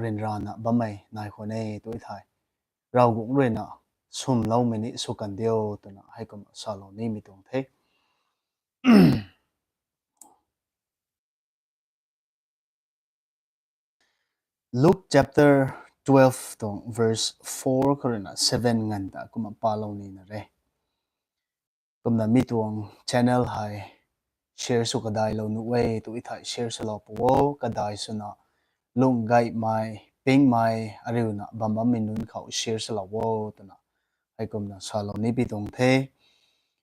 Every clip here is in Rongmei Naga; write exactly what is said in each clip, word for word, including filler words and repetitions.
ryanrana bammei nai khwan e tu thei, Ravguangc ruina swmloumei ni sw kan diu twna heikumna salou nimei tuang the. Luke chapter twelve tuang verse four khou ruina seven nganv ta kumna palou nina re. Kumna mi tuang channel hei share sw kadailou nuh e tu thei share swlou pu o, kadai swna lung gaymei, pingmei, ariuna bam bammei nunc khou share swlou o twna heikumna salou ni pi tuang the.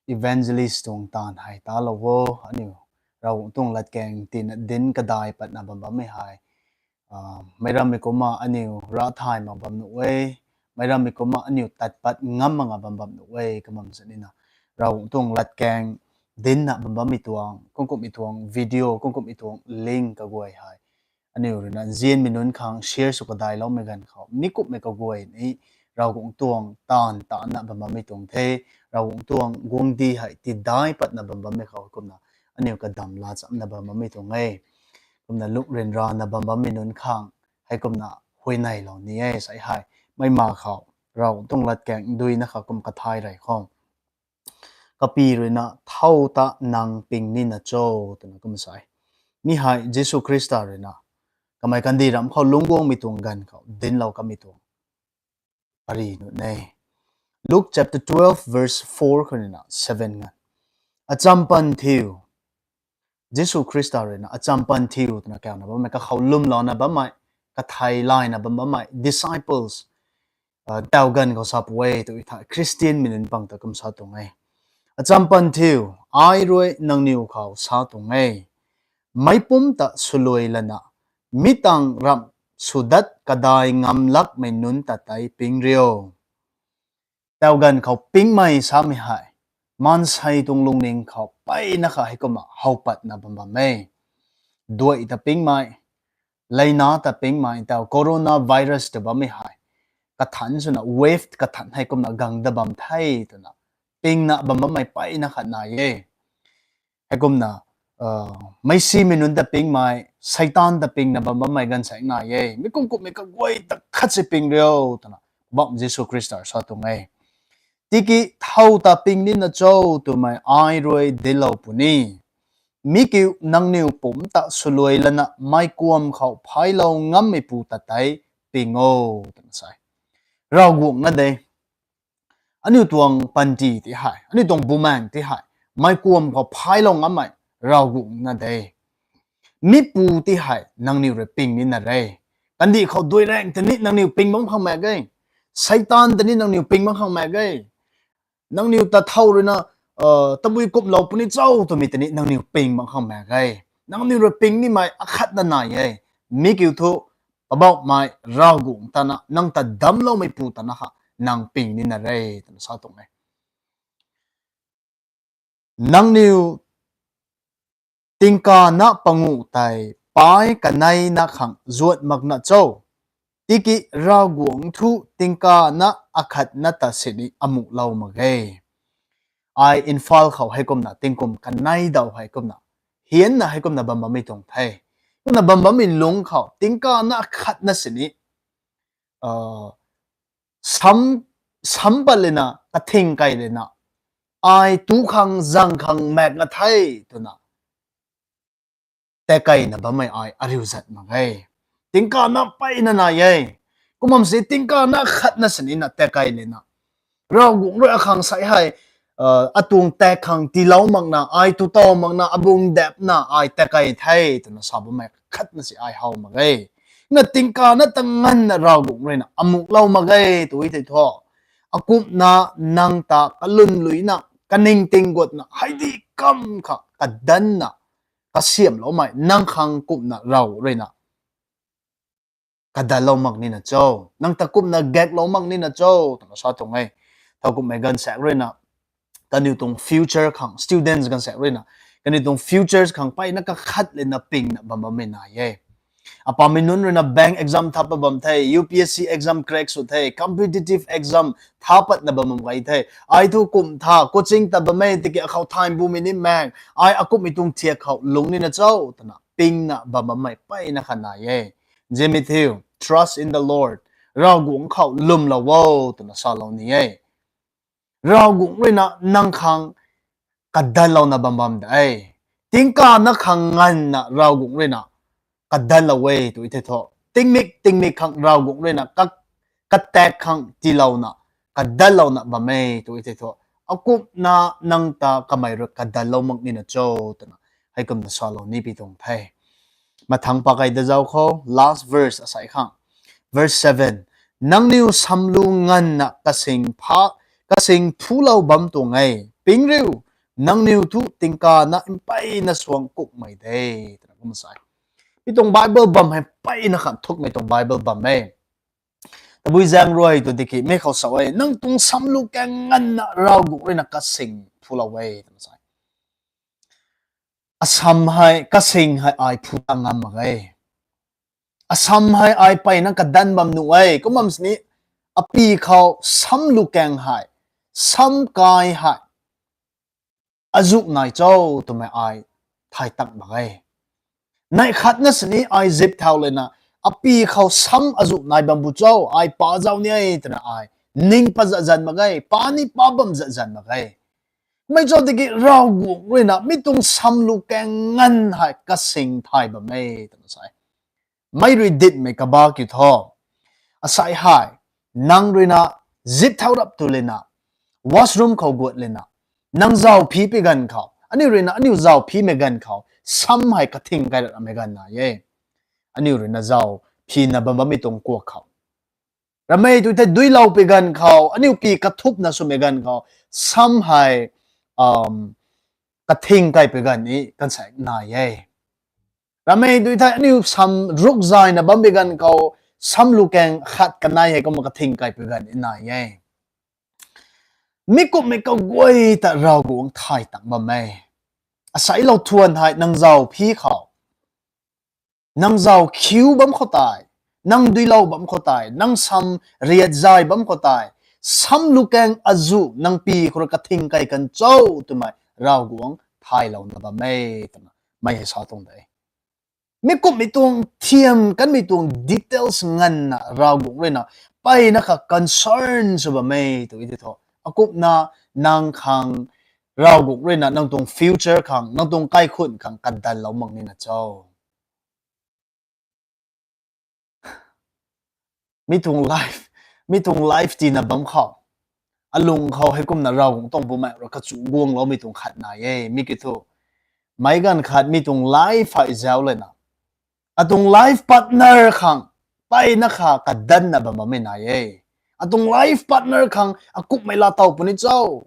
Evangelist tuang taanv hei talou o, aniu Ravguangc tuang latkaeng tina dinc kadai patna bam bammei hei meic rammei kumna aniu rav thay mak bam nuh e, meic rammei kumna aniu tat pat ngam mak nga bam bam nuh e, kabam sa nina Ravguangc tuang latkaeng dincna bam bammei tuang, kumkumhmei tuang video, kumkumhmei tuang link kaguay hei aniu ruina nzianmei nunc khang share sw kadailoumei ganv khou mi kumhmei kaguay ni Ravguangc tuang taanv tana bam bammei tuang the. Ravguangc tuang guangcdic hei tidai patna bam bammei khou kumna aniu kadam laa chamna bam bammei tuang e. Kumna lung ryanrana bam bammei nunc khang heikumna huayneylou ni e. Sei hei meic ma khou Ravguangc tuang latkaeng duina kha kum kathay rey khou, Kapi ruina thow ta nang ping nina cho twna kum sa e. Mi hei Jisu Khrista ruina kamei kandih ramh khou lungc guangmei tuang ganv khou dinclou kamei tuang pary nunc e. Luke chapter twelve verse four khou ruina seven nganv, acham pan thiu, Jisu Khrista ruina acham pan thiu twna kauna bammei, kakhou lwmlouna bammei, kathei layna bam bammei disciples taw ganv khou sa pu e tu thei Khristianmei nunc pang ta kum sa tuang e. Acham pan thiu, ai rui nangniw khou sa tuang e, meic pumc ta swluai lana mi tangv ramh swdat kadai ngam lakmei nunc ta tei ping rio. Taw ganv khou pingmei samei hei maansei tuang lungning khou mpeyna kha heikumna how patna bam bam e. Duai ta pingmei, leina ta pingmei, taw coronavirus ta bammei hei kathanc swna wave kathanc heikumna gang da bam the twna pingna bam bammei mpeyna khat nai e. Heikumna meicsimei nunc ta pingmei, Seitaan ta pingna bam bammei ganv saekc nai e. Mi kum kumhmei kaguay ta khat si ping rio twna bam Jisu Khrista sa tuang e. Tiki thow ta ping nina cho twmei ai rui dinclou puni. Mi kiu nangniw pumc ta swluai lana meic kuam khou phaylou ngammeipu ta tei ping o twna sa e. Ravguangc na de, aniu tuang panty ti hei, aniu tuang bumaengc ti hei meic kuam khou phaylou ngammei Ravguangc na de. Mipu ti hei nangniw rui ping nina re. Kandih khou duai raeng ta ni nangniw ping bam khang maek e. Seitaan ta ni nangniw ping bam khang maek e. Nangniw ta thow ruina tabui kumhlou puni cho twmei ta ni nangniw ping bam khang maek e. Nangniw rui ping nimei akhatna nai e. Mi kiu thu Poubauhmei Ravguangc tana nang ta damcloumeipu tana kha nang ping nina re twna sa tuang e. Nangniw tingkana panguh tei paic kaneina khang zuat makna cho? Tiki Ravguangc thu tingkana akhatna ta sini amuhlou mak ge. Ai Imphal khou heikumna tingkum kanei daw heikumna hianna heikumna bam bammei tuang the. Kumna bam bammei lungc khou tingkana akhatna sini sam, sam pat lana kathing kei lana ai tu khang zang khang maek na the twna takeyna bammei ai ariu zat mak ge. Tingkana mpeyna nai e. Kumna si tingkana khatna sinina takey lana Ravguangc rui akhang sei hei atuang tak khang tiilou makna, ai tu tow makna, abung dapna ai takey the twna sa bammei khatna si ai how mak ge. Na tingkana ta nganvna Ravguangc ruina amuhlou mak ge tu tei thu, akumhna nang ta kalumluina, kaningting guatna, heidi kam kha kadanna kasiamhloumei nang khang kumna Rav ruina kadanlou mak nina cho, nang ta kumna gaeklou mak nina cho twna sa tuang e. Thowkumhmei gaanvsaekc ruina kaniw tuang future khang, students gaanvsaekc ruina kaniw tuang futures khang mpeyna kakhat lana pingna bam bammei nai e. Apamei nunc ruina bank exam tha pat bam the, U P S C exam crack sw the, competitive exam tha patna bam bam gay the. Ai thu kum tha coaching ta bammei tiki akhou thaym bumei ni maek, ai akumhmei tuang thiak khou lungc nina cho twna pingna bam bammei mpeyna khat nai e. Nzianmei thiu, Trust in the Lord. Ravguangc khou lwmlou o, twna salou ni e. Ravguangc ruina nang khang kadanlouna bam bam de. Tingkana khang nganvna Ravguangc ruina kadanlou e tw thei thu, tingmik tingmik khang Ravguangc ruina ka, katak khang tiilouna, kadanlouna bam e tw thei thu, akumna nang ta kamei rui kadanlou mak nina cho, twna heikumna salou nipui tuang the. Mathangc pakai da zau khou, last verse asai khang. Verse seven. Nangniw samlu nganvna kasing pha, kasing phulou bam tuang e. Ping riu, nangniw thu tingkana mpeyna suang kukmei de, twna kum sa e. Mi tuang Bible bam hei mpeyna khat thukmei tuang Bible bam e. Tabui zaeng rui tu tiki mi khou sa e, nang tuang samlu kaeng nganvna Ravguangc ruina kasing phulou e, twna sa e. Asam hei, kasing hei ai phu ta ngam mak ge. Asam hei ai mpeyna kadan bam nuh e. Kum bam sini, api khou samlu kaeng hei, sam kai hei azuh nai cho twmei ai thay tak mak ge. Neih khatna sini ai zip thau lana, api khou sam azuh nai bam bu cho, ai pa zau ni e twna ai ning pat zat zan mak ge, pa ni pa bam zat zan mak ge. Mei cho tiki Ravguangc ruina mi tuang samlu kaeng nganv hei kasing thay bam e, twna sa e. Mei rui ditmei kaba kiu thu, asai hei, nang ruina zip thau rap tu lana, washroom khou guat lana, nang zau phi pi ganv khou, aniu ruina aniu zau phimei ganv khou, sam hei kathing kai ramei ganv nai e. Aniu ruina zau phina bam bammei tuang kuak khou, ramei tu thei duilou pi ganv khou, aniu pi kathupna swmei ganv khou, sam hei, kathing kai pi ganv ni kansa nai e. Ramei tu thei aniu sam ruk zayna bam pi ganv khou, samlu kaeng khat kanei hei kumna kathing kai pi ganv ni nai e. Mi kumhmei kaguay ta Ravguangc thay tang bam e. Asailou thuan hei nang zau phi khou, nang zau khiu bam khou tei, nang duilou bam khou tei, nang sam riat zay bam khou tei, samlu kaeng azuh nang pi khou rui kathing kai kan cho twmei Ravguangc thaylouna bam e, twna mei hei sa tuang de. Mi kumhmei tuang thiam kanmei tuang details nganvna Ravguangc ruina mpeyna kha concern sw bam e tw thei thu, akumna nang khang Ravguangc ruina nang tuang future khang, nang tuang kaikhun khang kadanlou mak nina cho. Mi tuang life, mi tuang life tina bam khou, alung khou heikumna Ravguangc tuang bumei rui kachu guangloumei tuang khat nai e. Mi kiu thu, meic ganv khat mi tuang life hei zauc lana, atuang life partner khang mpeyna kha kadanna bam bammei nai e. Atuang life partner khang akumhmei laatow puni cho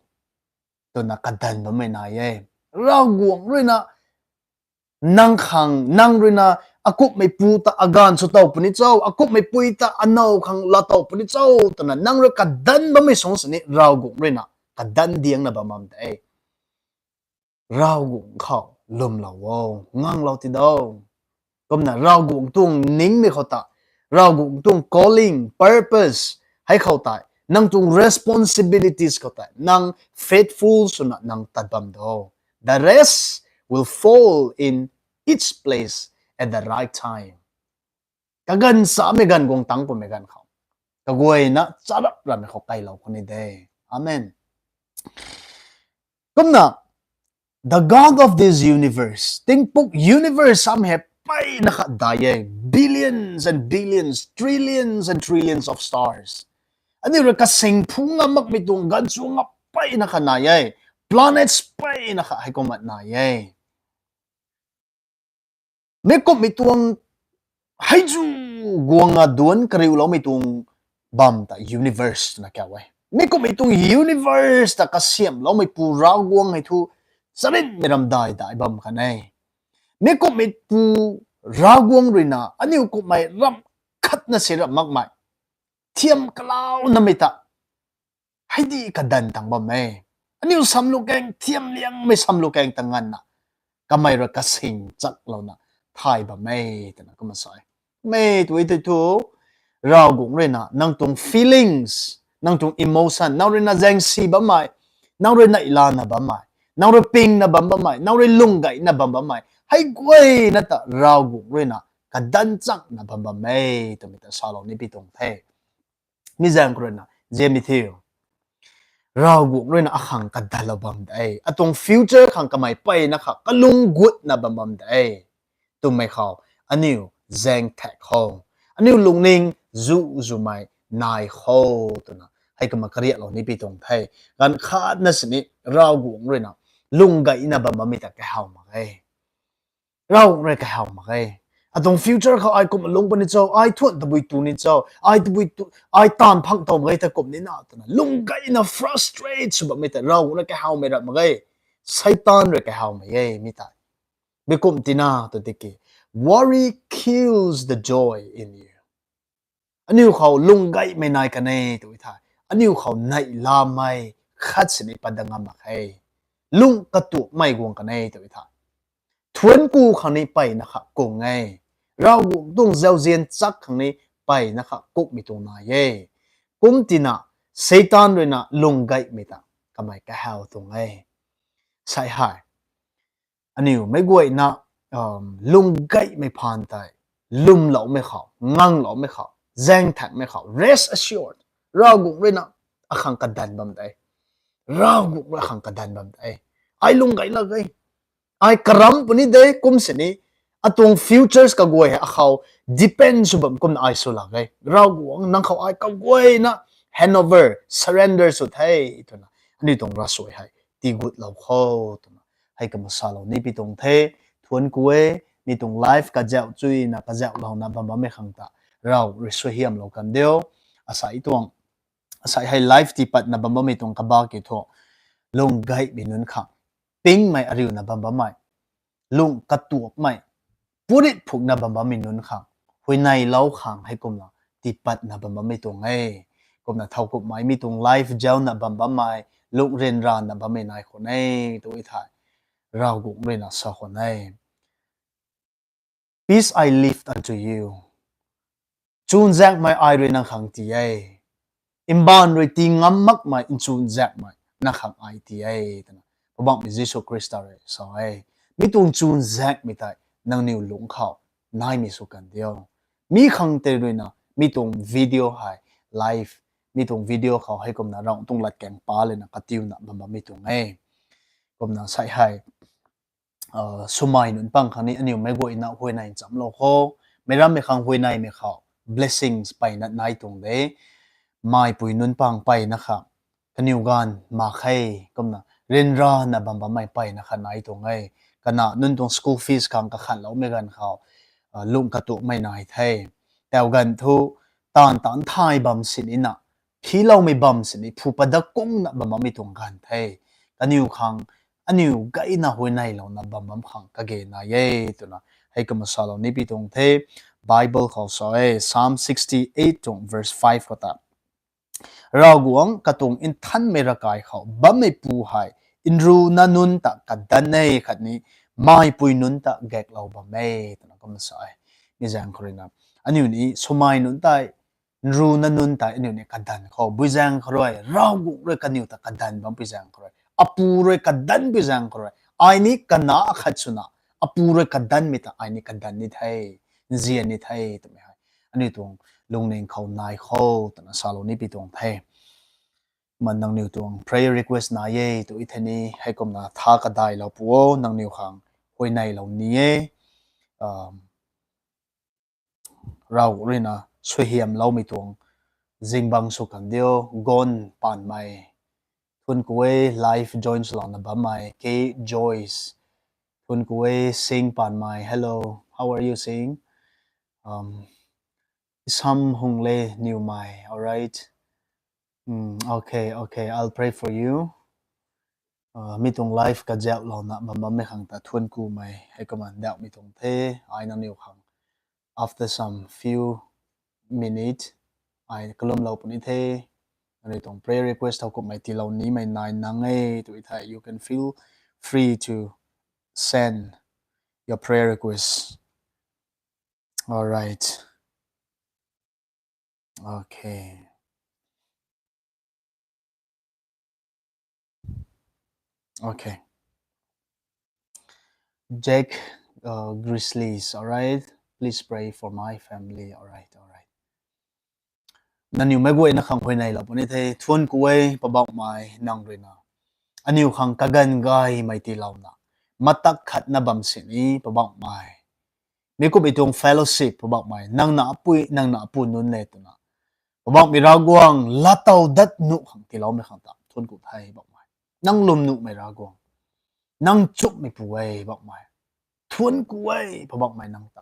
twna kadan bammei nai e. Ravguangc ruina nang khang, nang ruina akumhmei pu ta aganv sw tow puni cho, akumhmei pui ta anow khang laatow puni cho twna nang rui kadan bammei sung sini Ravguangc ruina kadan diangna bam bam de. Ravguangc khou lwmlou o, nganglou ti do. Kumna Ravguangc tuang ningmei khou ta, Ravguangc tuang calling, purpose hei khou tei, nang tuang responsibilities khou tei nang faithful swna nang tat bam do, the rest will fall in its place at the right time. Kaganv samei ganv guang tang pumei ganv khou, kaguayna charap ramei khou kailou khou ni de. Amen. Kumna, the God of this universe, tingpuk universe samei hei mpeyna khat dai e, billions and billions, trillions and trillions of stars. Aniu rui kasing phu ngam makmei tuang ganv chu ngam mpeyna khat nai e, planets mpeyna khat heikumna nai e. Mi kumhmei tuang heizu guang a duanc kariuloumei tuang bam ta universe twna kau e. Mi kumhmei tuang universe ta kasiamhloumei pu Ravguangc hei thu charynmei ramdai dai bam kan e. Mi kumhmei pu Ravguangc ruina aniu kumhmei ram khatna si ram makmei, thiam kalaunamei ta heidi kadan tang bam e. Aniu samlu kaeng thiam liangmei samlu kaeng ta nganvna kamei rui kasing chaklouna thay bam e twna kumna sa e. Mi tu thei thu, Ravguangc ruina nang tuang feelings, nang tuang emotion, nang ruina zaengsi bammei, nang rui neihla na bammei, nang rui pingna bam bammei, nang rui lung gayna bam bammei hei guayna ta Ravguangc ruina kadan chakna bam bam e twmei ta salou ni pi tuang the. Mi zaeng khou ruina ziamei thiu, Ravguangc ruina akhang kadanlou bam de, atuang future khang kamei mpeyna kha kalung gutna bam bam de twmei khou, aniu zaeng thak khou, aniu lungning zu zumei nai khou twna hei kumna kariaklou ni pi tuang the. Ganv khatna sini Ravguangc ruina lung gayna bam bammei ta kahaw mak e. Ravguangc rui kahaw mak e. Atuang future khou ai kumna lung puni cho, ai thuan tabui tu ni cho, ai tabui tu, ai taanv phang tow mak ge ta kum nina twna lung gayna frustrate sw bammei ta Ravguangc rui kahawmei ram mak e. Seitaan rui kahawmei e mi tei. Mi kum tina tw tiki, worry kills the joy in you. Aniu khou lung gaymei nai kan e tw thei, aniu khou neihlamei khat sini pat dat ngam mak khe. Lung katuakmei guang kan e tw thei, thuanc ku khang ni mpeyna kha kung e. Ravguangc tuang zauzian chak khang ni mpeyna kha kukmei tuang nai e. Kum tina, Seitaan ruina lung gaymei ta kamei kahaw tuang e. Sai hei, aniu meic guayna lung gaymei phaan tei lwmloumei khou, ngangloumei khou, zaeng thakmei khou, rest assured, Ravguangc ruina akhang kadan bam de. Ravguangc rui akhang kadan bam de. Ai lung gay lak e. Ai karam puni de kum sini, atuang futures kaguay hei akhou depend sw bam kumna ai sw lak e. Ravguangc nang khou ai kaguayna hand over, surrender sw the twna aniu tuang ravsuai hei tiigutlou kho twna hei kumna salou ni pi tuang the. Thuanc ku e, mi tuang life kazauh chuyna kazauhlouna bam bammei khang ta Rav rui suaihiamlou kan diu. Asei tuang, asei hei life tiipatna bam bammei tuang kabak ki thu, lung gaymei nunc khang, pingmei ariuna bam bammei, lung katuakmei, purit phukna bam bammei nunc khang, huayneylou khang hei kumna tiipatna bam bammei tuang e. Kumna thowkumhmei mi tuang life zauna bam bammei, lung ryanrana bammei nai khwan e tw thei, Ravguangc ruina sa khwan e. Peace I leave unto you. Chuzaenghmei ai rui nang khang tii e. Mbaanv rui tii ngam makmei chuzaenghmei nang khang ai tii e twna Poubauhmei Jisu Khrista rui sa e. Mi tuang chuzaenghmei tei nangniw lungc khou naimei sw kan diu. Mi khang tei ruina mi tuang video hei, live, mi tuang video khou hei kumna Ravguangc tuang latkaeng pa lana katiuna bam bammei tuang e. Kumna sai hei, swmei nunc pang khang ni aniu meic guayna huayney nchamlou kho. Meic rammei khang huayneymei khou blessings mpeyna nai tuang de. Meipui nunc pang mpeyna kha, kaniw ganv mak khe, kumna ryanrana bam bammei mpeyna kha nai tuang e. Kana nunc tuang school fees khang kakhanloumei ganv khou lung katuakmei nai the. Tau ganv thu taanv taanc thay bam sinina, philoumei bam sini phu padak kungna bam bammei tuang ganv the. Kaniw khang aniw gayna huayneylouna bam bam khang kage nai e twna hei kumna salou ni pi tuang the. Bible khou sa e, Psalm sixty-eight tuang verse five khou ta, Ravguangc katuang nthanmei ravkai khou bammeipu hei nruna nunc ta kadan e khatni meipui nunc ta gaeklou bam e twna kumna sa e. Mi zaeng khou ruina aniu ni swmei nunc tei, nruna nunc tei aniu ni kadan khou bui zaeng khou rui, Ravguangc rui kaniw ta kadan bampui zaeng khou rui, apu rui kadanpui zaeng khou rui, ai ni kana akhat swna apu rui kadanmei ta ai ni kadan ni the, nzian ni the twmei hei aniu tuang lungning khou nai kho twna salou ni pi tuang the. Kumna nangniw tuang prayer request nai e tw thei ni hei kumna tha kadailou pu o, nangniw khang huayneylou ni e. Rav ruina suaihiamloumei tuang zingbangc sw kan diu. Gon Panmei, thuanc ku e, live join swlouna bammei. K Joyce, thuanc ku e. Sing Panmei, hello, how are you, Sing? Um, Isam Hungle Niwmei, alright. Mm, okay, okay, I'll pray for you. Uh, mi tuang live kazauhlouna bam bammei khang ta thuanc kumei hei kumna dauhmei tuang the. Ai nangniw khang, after some few minute, ai kalumlou puni the. Nangniw tuang prayer request thowkumhmei tiilou nimei nai nang e tw thei, you can feel free to send your prayer request. All right. Okay. Okay. Jack, uh, Grizzlies, all right. Please pray for my family. Alright, alright. Nangniw mei guayna khang huayney lou puni the, thuanc ku e, Poubauhmei nang ruina aniw khang kaganv gaymei tiilouna, matak khatna bam sini, Poubauhmei. Mi kummei tuang fellowship, Poubauhmei, nang na apui, nang na apu nunc le twna, Poubauhmei Ravguangc, laatow dat nuh khang tiiloumei khang ta thuanc ku the, Poubauhmei. Nang lwm nuhmei Ravguangc, nang nchumhmeipu e, Poubauhmei. Thuanc ku e, Poubauhmei, nang ta.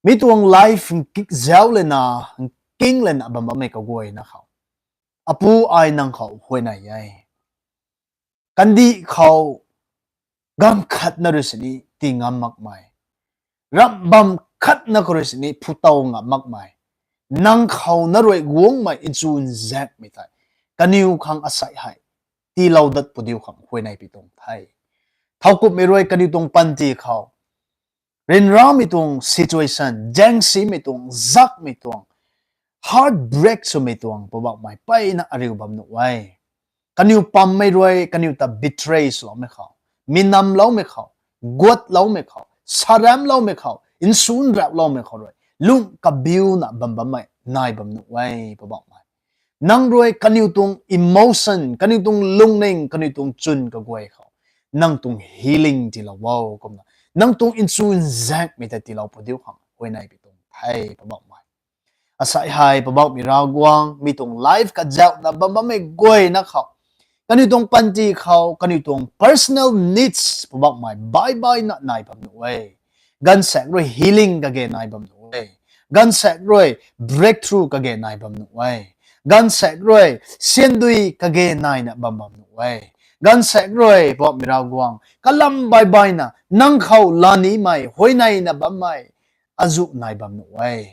Mi tuang life nkik zauc lana, nking lana bam bammei kaguayna khou, Apu, ai nang khou huayney e. Kandih khou ganv khatna rui sini tii ngam makmei, ramh bam khatna khou rui sini phutow ngam makmei, nang khou na rui guangmei nchunzaekmei tei kaniw khang asei hei tiilou dat pu diu khang huayney pi tuang the. Thowkumhmei rui kaniw tuang panty khou ryanramei tuang situation, zaengsimei tuang, zakmei tuang, heartbreak swmei tuang, Poubauhmei, mpeyna ariu bam nuh e. Kaniw pammei rui kaniw ta betray swloumei khou, minamloumei khou, guatloumei khou, saramloumei khou, nsunraploumei khou rui lung kabiuna bam bammei nai bam nuh e, Poubauhmei. Nang rui kaniw tuang emotion, kaniw tuang lungning, kaniw tuang chwn kaguay khou nang tuang healing tiilou o kumna, nang tuang nchunzaekmei tei tiilou pu diu khang huayney pi tuang the, Poubauhmei. Asei hei, Poubauhmei Ravguangc, mi tuang life kazauhna bam bammei guayna khou, kaniw tuang panty khou kaniw tuang personal needs, Poubauhmei, baih baihna nai bam nuh e. Gaanvsaekc rui healing kage nai bam nuh e. Gaanvsaekc rui breakthrough kage nai bam nuh e. Gaanvsaekc rui syandui kage naina bam bam nuh e. Gaanvsaekc rui, Poubauhmei Ravguangc, kalam baih baihna nang khou lanimei, huayneyna bammei azuh nai bam nuh e.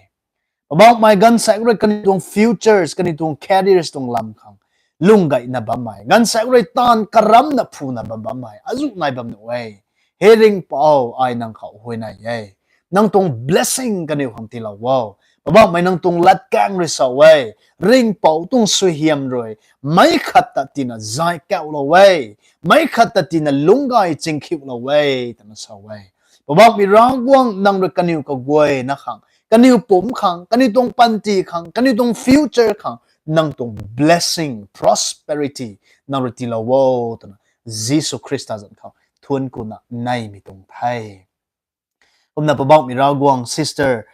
Poubauhmei, gaanvsaekc rui kaniw tuang futures, kaniw tuang careers tuang lam khang lung gayna bammei, gaanvsaekc rui taanv karamna phuna bam bammei azuh nai bam nuh e. He Ringhpouc, ai nang khou huayney e. Nang tuang blessing kaniw khang tiilou o. Poubauhmei, nang tuang latkaeng rui sa e, Ringhpouc tuang suaihiam rui meic khat ta tina zay kauhlou e, meic khat ta tina lungcgay chingkhiulou e, twna sa e. Poubauhmei Ravguangc, nang rui kaniw kaguayna khang, kaniw pumc khang, kaniw tuang panty khang, kaniw tuang future khang nang tuang blessing, prosperity nang rui tiilou o twna Jisu Khrista zanc khou thuanc kuna neimei tuang the. Kumna Poubauhmei Ravguangc, sister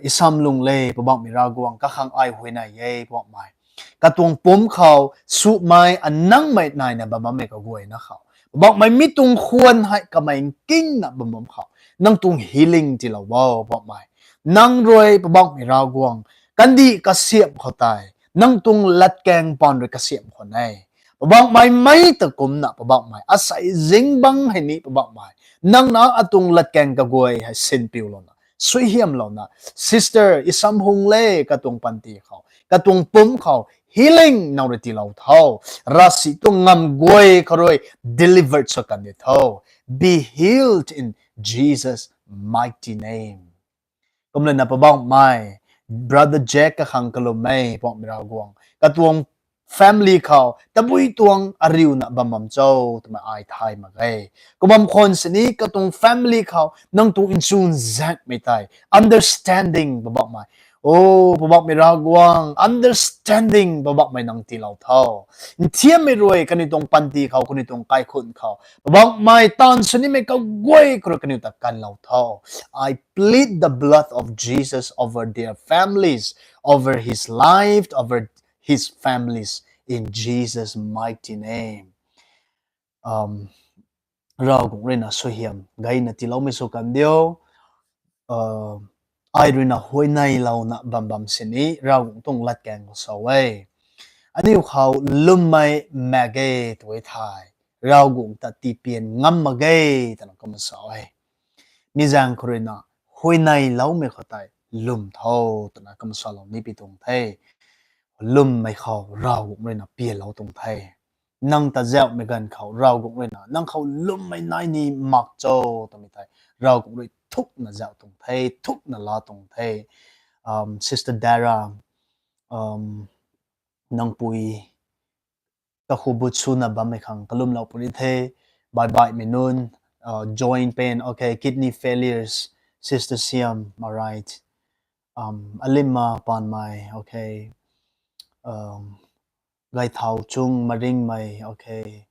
Isamlungle, Poubauhmei Ravguangc, kakhang ai huayney e, Poubauhmei. Katuang pumc khou sumei anangmei naina bam bammei kaguayna khou, Poubauhmei, mi tuang khwan hei kamei nkingna bam bam khou nang tuang healing tiilou o, Poubauhmei. Nang rui, Poubauhmei Ravguangc, kandih kasiamh khou tei nang tuang latkaeng paan rui kasiamh khwan e. Poubauhmei, mei ta kumcna, Poubauhmei, asei zingbangc hei ni, Poubauhmei, nang na atuang latkaeng kaguay hei sinpiulouna, suaihiamlouna, sister Isamlungle katuang panty khou, katuang pumc khou healing nang rui tiilou tho. Ravsic tuang ngamv guay khou rui delivered sw kan di tho. Be healed in Jesus' mighty name. Kumlana Poubauhmei, brother Jack kakhang kalwmmei, Poubauhmei Ravguangc, katuang family khou tabui tuang ariuna bam bam cho twmei ai thay mak e. Kum bam khwan sini katuang family khou nang tuang nchunzaekmei tei, understanding, Poubauhmei, O Poubauhmei Ravguangc, understanding, Poubauhmei, nang tiilou tho. Nthiammei rui kaniw tuang panty khou, kaniw tuang kaikhunc khou, Poubauhmei, taanv sw nimei kaguay khou rui kaniw ta kanlou tho. I plead the blood of Jesus over their families, over his life, over his families, in Jesus' mighty name. Ravguangc ruina suaihiam gayna tiiloumei sw kan diu. Ai ruina huayneylouna bam bam sini Ravguangc tuang latkaeng khou sa e. Aniu khou lwmmei mak ge tw e thei, Ravguangc ta tipian ngam mak ge twna kumna sa e. Mi zaeng khou ruina huayneyloumei khou tei lwm tho twna kumna salou ni pi tuang the. Lwmmei khou Ravguangc ruina pianlou tuang the. Nang ta zauhmei ganv khou Ravguangc ruina nang khou lwmmei nai ni mak cho twmei tei Ravguangc rui thukna zauh tuang the, thukna laa tuang the. Sister Dara, nang pui kakhu but swna bammei khang kalwmlou puni the. Baih baihmei nunc, joint pain, okay, kidney failures, Sister Siam, alright. Um, Alima Panmei, okay. Um, Gaithau Chung Maringmei, okay.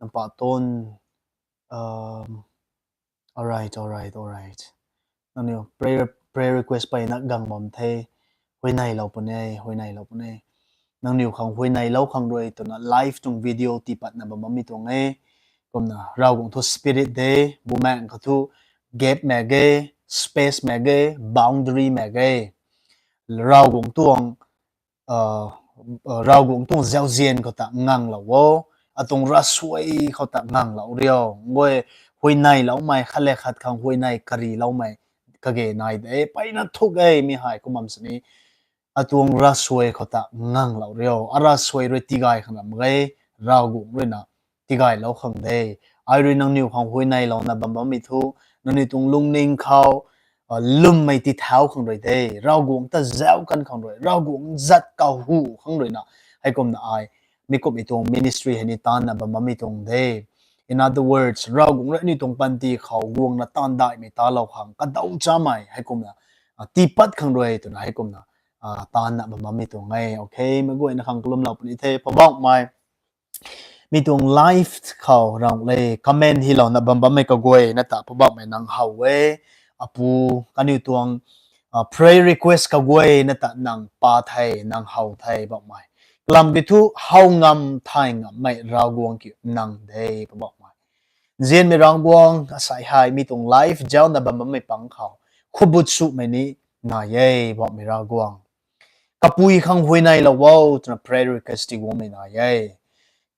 Nampa Ton, um, alright, alright, alright. Nangniw prayer, prayer request peyna gang bam the. Huayneylou puni, huayneylou puni. Nangniw khang huayneylou khang rui twna live tuang video tii patna bam bammei tuang e. Kumna Ravguangc thu spirit de, bumaeng kha thu gap mak ge, space mak ge, boundary mak ge. Ravguangc tuang, uh, uh, Ravguangc tuang zauzian khou ta nganglou o, atuang ravsuai khou ta nganglou rio. Guay huayneyloumei, khat le khat khang huayney kariloumei kage nai de, peyna thuk e mi hei kum bam sini. Atuang ravsuai khou ta nganglou rio, aravsuai rui tigay khang ram mak ge, Ravguangc ruina tigaylou khang de. Ai rui nangniw khang huayneylouna bam bammei thu, nangniw tuang lungning khou, uh, lwmmei tithau khang rui de, Ravguangc ta zauc kan khang rui, Ravguangc zat kahu khang ruina, heikumna ai mi kumhmei tuang ministry hei ni taanna bam bammei tuang de. In other words, Ravguangc rui aniw tuang panty khou guangna taanv daihmei talou khang, kadau chamei heikumna, uh, tii pat khang rui twna heikumna, uh, taanna bam bammei tuang e. Okay, meic guayna khang kalumlou puni the, Poubauhmei. Mi tuang live khou rang le comment hylouna bam bammei kaguayna ta Poubauhmei nang how e. Apu, kaniw tuang, uh, prayer request kaguayna ta nang pa the, nang how the, Poubauhmei. Kalam kiu thu how ngam thay ngammei Ravguangc kiu nang de, Poubauhmei. Nzianmei Ravguangc, asei hei mi tuang live zaucna bam bammei pang khou khubut sumei ni nai e, Poubauhmei Ravguangc. Kapui khang huayneylou o twna prayer request tii guangmei nai e.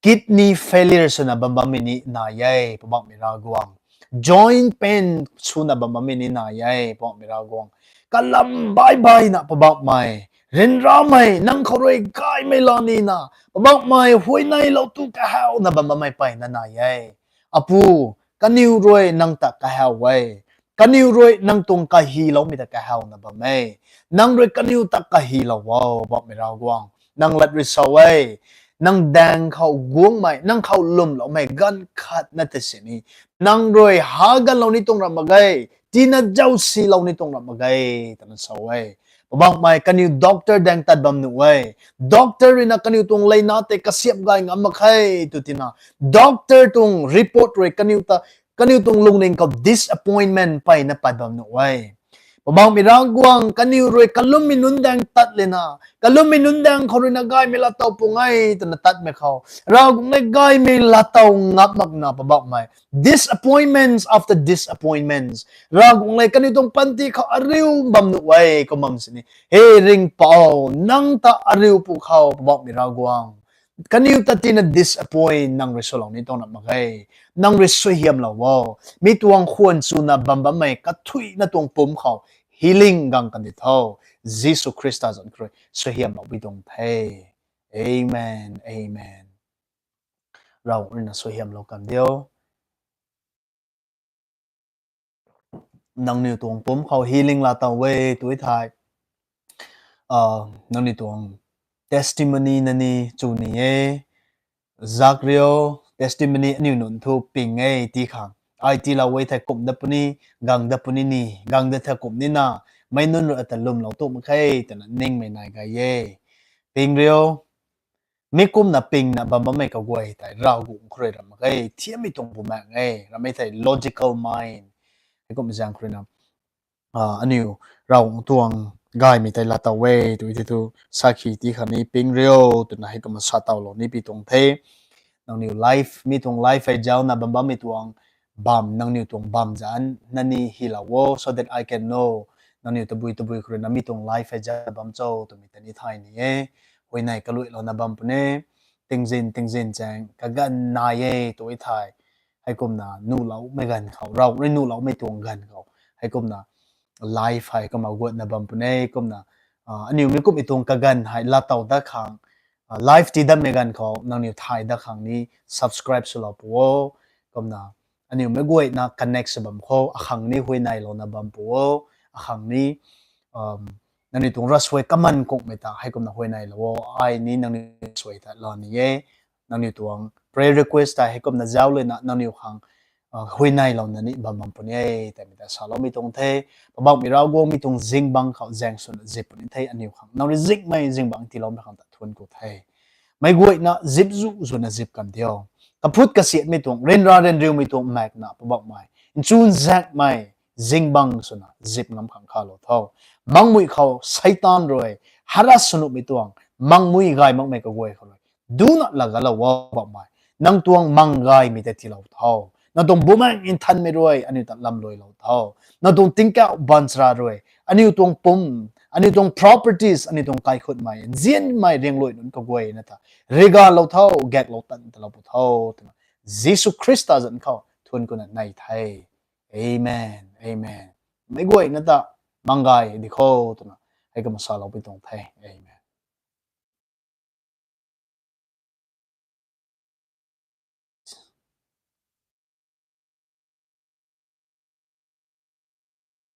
Kidney failure swna bam bammei ni nai e, Poubauhmei Ravguangc. Joint pain swna bam bammei ni nai e, Poubauhmei Ravguangc. Kalam baih baihna Poubauhmei, ryanramei, nang khou rui gaymei la nina, Poubauhmei, huayneylou tu kahawna bam bammei peyna nai e. Apu, kaniw rui nang ta kahaw e. Kaniw rui nang tuang kahyloumei ta kahawna bam e. Nang rui kaniw ta kahylou o, Poubauhmei Ravguangc. Nang lat rui sa e. Nang daeng khou guangmei, nang khou lwmloumei ganv khat na tei sini, nang rui ha ganlou ni tuang ram mak ge, tina zausilou ni tuang ram mak ge, twna sa e. Poubauhmei, kaniw doctor daeng tat bam nuh e. Doctor ruina kaniw tuang leina tei kasiamh gay ngam mak khe tw tina, doctor tuang report rui kaniw ta, kaniw tuang lungning khou disappointment peyna pat bam nuh e. Poubauhmei Ravguangc, kaniw rui kalummei nunc daeng tat lena, kalummei nunc daeng khou ruina gaymei laatow pung e twna tatmei khou, Ravguangc le gaymei laatow ngap makna Poubauhmei, disappointments after disappointments. Ravguangc le kaniw tuang panty khou ariu bam nuh e, kum bam sini, he Ringhpouc, nang ta ariu pu khou Poubauhmei Ravguangc, kaniw ta tina disappoint nang rui swlou ni tuang ram mak ge. Nang rui suaihiamlou o. Mi tuang khwan chuna bam bammei kathuina tuang pumc khou healing gang kandi tho. Jisu Khrista zanc khou rui suaihiamlou bi tuang the. Amen, amen. Ravguangc ruina suaihiamlou kan diu. Nangniw tuang pumc khou healing laatow e tw thei, uh, nangniw tuang testimony na ni chu ni e. Zak rio, testimony aniw nunc thu ping e ti khang, ai tiilou e thei kum dat puni, gang dat puni ni, gang dat thei kum nina, meic nunc rui ata lwmlou tu mak khe twna ningmei nai gay e. Ping rio, mi kumna pingna bam bammei kaguay tei Ravguangc khou rui ram mak ge, thiammei tuang bumaengc e, rammei thei logical mind. Heikum zaeng khou ruina, uh, aniw Ravguangc tuang gaymei tei laatow e tw thei thu, sakhi ti khatni ping rio twna heikumna sa tawlou ni pi tuang the. Nangniw life, mi tuang life hei zaucna bam bammei tuang bam, nangniw tuang bam zanc na ni hylou o, so that I can know nangniw tabui tabui khou ruina mi tuang life hei zaucna bam cho twmei ta ni thay ni e. Huayney kaluailouna bam puni, tingzin tingzin chaeng kaganv nai e tw thei, heikumna nuhloumei ganv khou, Ravguangc rui nuhloumei tuang ganv khou, heikumna life hei kumna guatna bam puni, kumna, uh, aniw mi kumhmei tuang kaganv hei laatow dat khang, uh, life tii datmei ganv khou nangniw thay dat khang ni subscribe swlou pu o, kumna aniw meic guayna connect sw bam khou akhang ni huayneylouna bam pu o, akhang ni, um, nangniw tuang ravsuai kaman kungmei ta heikumna huayneylou o, ai ni nangniw suai ta laa ni e. Nangniw tuang prayer request ta heikumna zauc lana nangniw khang, huayneylouna ni bam bam puni e twmei ta saloumei tuang the. Poubauhmei Ravguangc, mi tuang zingbangc khou zaeng swna zip puni the aniu khang. Nang rui zinghmei zingbangc tiiloumei khang ta thuanc ku the. Meic guayna zip zu zwna zip kan diu. Kaphut kasiatmei tuang, ryanra ryanriumei tuang maekna Poubauhmei, nchunzaekmei zingbangc swna zip ngam khang khalou tho. Mangmui khou Seitaan rui harass sw nuhmei tuang, mangmui gay makmei kaguay khou rui duna laagalou o Poubauhmei. Nang tuang mang gaymei tei tiilou tho. Nang tuang Bumaengh Nthanmei rui aniu ta lamluailou tho. Nang tuang tingkauh baanchara rui aniu tuang pum, aniu tuang properties, aniu tuang kaikhutmei, nzianmei riangluai nunc kaguayna ta rigalou tho, gaeklou tan talou pu tho twna Jisu Khrista zanc khou thuanc kuna nei the. Amen, amen. Meic guayna ta mang gay di kho twna hei kumna saloupui tuang the. Amen.